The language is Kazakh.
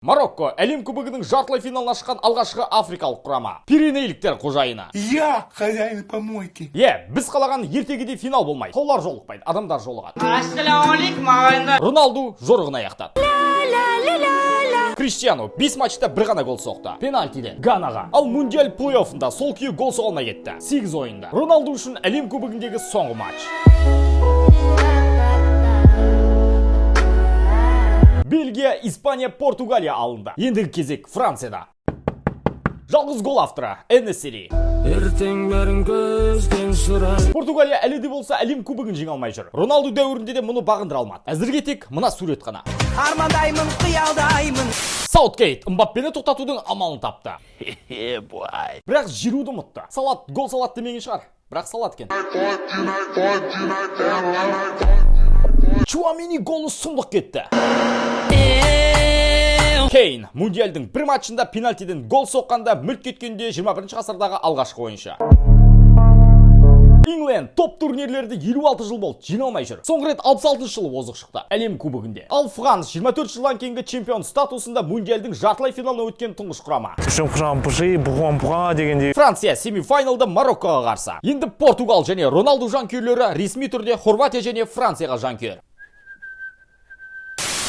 Марокко — әлем кубогының жартылай финалына шыққан алғашқы африкалық құрама. Пиренейліктер қожайыны. Я хозяин помойки. Иә, біз қалаған ертегідей финал болмайды. Таулар жолықпайды, адамдар жолығады. Ассалаумағалейкум, ағайындар. Роналду жорығын аяқтады. Криштиану 5 матчта бір ғана гол соқты. Пенальтиден Ганаға. Ал мундиаль плей-оффында сол күйі гол соға алмай кетті. 8 ойында. Роналду үшін әлем кубогіндегі соңғы матч. Бельгия, Испания, Португалия алынды. Ендігі кезек Францияда. Жалғыз гол авторы Энесери. Ертең бәрін көзден сұрай. Португалия әлі де болса әлем кубогын жеңе алмай жүр. Роналду дәуірінде де мұны бағындыра алмады. Әзірге тек мына сурет қана. Армандаймын, қиялдаймын. Саутгейт Мбаппені тоқтатудың амалын тапты. Бірақ Жируды ұмытты. Салат гол салат демеген шығар. Бірақ салат екен. Чуамини голы сұмдық кетті. Кейн мундиальдың бір матчында пенальтиден гол соққанда мүлт кеткенде 21 ғасырдағы алғашқы ойыншы. England топ турнирлерді 56 жыл болды жеңе алмай жүр. Соңғы рет 66 жылы озық шықты әлем кубогінде. Ал Франц 24 жылдан кейінгі чемпион статусында мундиальдың жартылай финалына өткен тұңғыш құрама. Дегендей. Франция семифиналда Мароккоға қарсы. Енді Португал және Роналду жанкүйерлері ресми түрде Хорватия және Францияға жанкүйер.